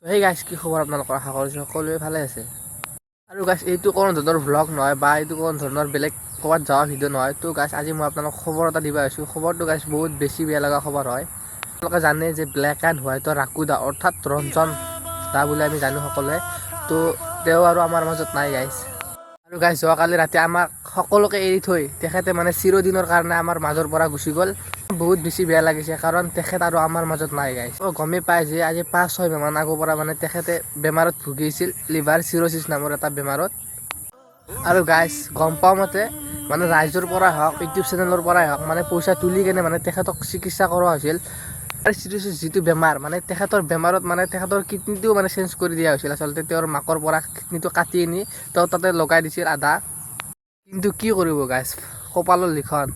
হেই গাইছ, কি খবৰ আপোনালোকৰ? আশা কৰিছোঁ সকলোৱে ভালে আছে। আৰু গাইছ, এইটো কোনো ধৰণৰ ভ্লগ নহয় বা এইটো কোনো ধৰণৰ বেলেগ ক'ৰবাত যোৱা ভিডিঅ' নহয়। তো গাইছ, আজি মই আপোনালোক খবৰ এটা দিব আহিছোঁ। খবৰটো গাইছ, বহুত বেছি বেয়া লগা খবৰ হয়। আপোনালোকে জানে যে ব্লেক এণ্ড হোৱাইটৰ ৰাকু দা, অৰ্থাৎ ৰঞ্জন দা বুলি আমি জানো সকলোৱে, তো তেওঁ আৰু আমাৰ মাজত নাই গাইছ। আৰু গাইছ, যোৱাকালি ৰাতি আমাক সকলোকে এৰি থৈ তেখেতে মানে চিৰদিনৰ কাৰণে আমাৰ মাজৰ পৰা গুচি গ'ল। বহুত বেছি বেয়া লাগিছে, কাৰণ তেখেত আৰু আমাৰ মাজত নাই গাইছ। গমেই পায় যে আজি 5-6 মাহমান আগৰ পৰা মানে তেখেতে বেমাৰত ভুগিছিল, লিভাৰ চিৰ'চিছ নামৰ এটা বেমাৰত। আৰু গাইছ, গম পাওঁ মতে মানে ৰাইজৰ পৰাই হওক, ইউটিউব চেনেলৰ পৰাই হওক, মানে পইচা তুলি কেনে মানে তেখেতক চিকিৎসা কৰোৱা হৈছিল। আৰু চিৰ'চিছ যিটো বেমাৰ, মানে তেখেতৰ বেমাৰত মানে তেখেতৰ কিডনীটোও মানে চেঞ্জ কৰি দিয়া হৈছিল। আচলতে তেওঁৰ মাকৰ পৰা কিডনীটো কাটি আনি তেওঁ তাতে লগাই দিছিল আধা। কিন্তু কি কৰিব গাইছ, কপালৰ লিখন।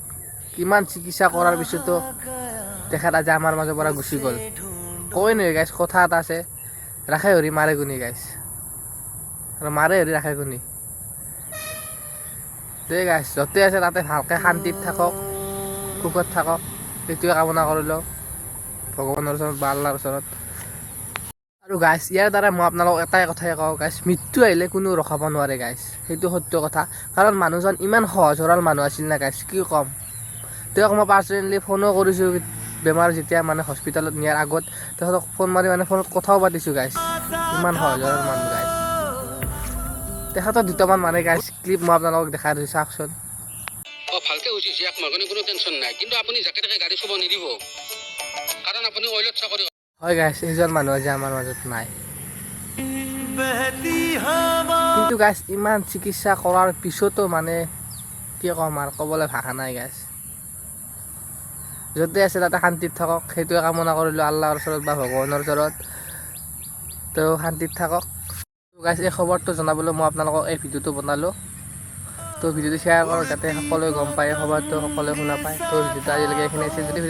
কিমান চিকিৎসা কৰাৰ পিছতো তেখেত আজি আমাৰ মাজৰ পৰা গুচি গ'ল। কয় নহয় গাইছ, কথা এটা আছে, ৰাখে হৰি মাৰে গুণি গাইছ, আৰু মাৰে হৰি ৰাখে গুণি। দেই গাইছ, য'তে আছে তাতে ভালকৈ শান্তিত থাকক, সুখত থাকক, সেইটোৱে কামনা কৰিলোঁ ভগৱানৰ ওচৰত বা আল্লাহৰ ওচৰত। আৰু গাইছ, ইয়াৰ দ্বাৰা মই আপোনালোকক এটাই কথাই কওঁ গাইছ, মৃত্যু আহিলে কোনো ৰখাব নোৱাৰে গাইছ, সেইটো সত্য কথা। কাৰণ মানুহজন ইমান সহজ সৰল মানুহ আছিল না গাইছ, কি ক'ম। তেওঁক মই পাৰ্চনেলি ফোনো কৰিছোঁ, বেমাৰ যেতিয়া মানে হস্পিটেলত নিয়াৰ আগত তেখেতক ফোন মাৰি মানে ফোনত কথাও পাতিছোঁ গাইছ। ইমান সহজ সৰল মানুহ গাইছ। তেখেতৰ দুটামান মানে গাইছ ক্লিপ মই আপোনালোকক দেখাই দিছোঁ, চাওকচোন। অঁ, ভালকে হৈছে এক মাহৰ কোনো টেনশ্যন নাই। কিন্তু আপুনি যাকে তাকে গাড়ী চুব নিদিব, কাৰণ আপুনি অইলত চাকৰি হয় গাইছ, এইজন মানুহ আজি আমাৰ মাজত নাই। কিন্তু গাইছ, ইমান চিকিৎসা কৰাৰ পিছতো মানে কি ক'ম আৰু, ক'বলৈ ভাষা নাই গাইছ। য'তে আছে তাতে শান্তিত থাকক, সেইটোৱে কামনা কৰিলোঁ আল্লাহৰ ওচৰত বা ভগৱানৰ ওচৰত, তেওঁ শান্তিত থাকক। গাইছ, এই খবৰটো জনাবলৈ মই আপোনালোকক এই ভিডিঅ'টো বনালোঁ। তো ভিডিঅ'টো শ্বেয়াৰ কৰক, যাতে সকলোৱে গম পায়, এই খবৰটো সকলোৱে শুনা পায়। তো ভিডিঅ'টো আজিলৈকে এইখিনি আছিল। যদি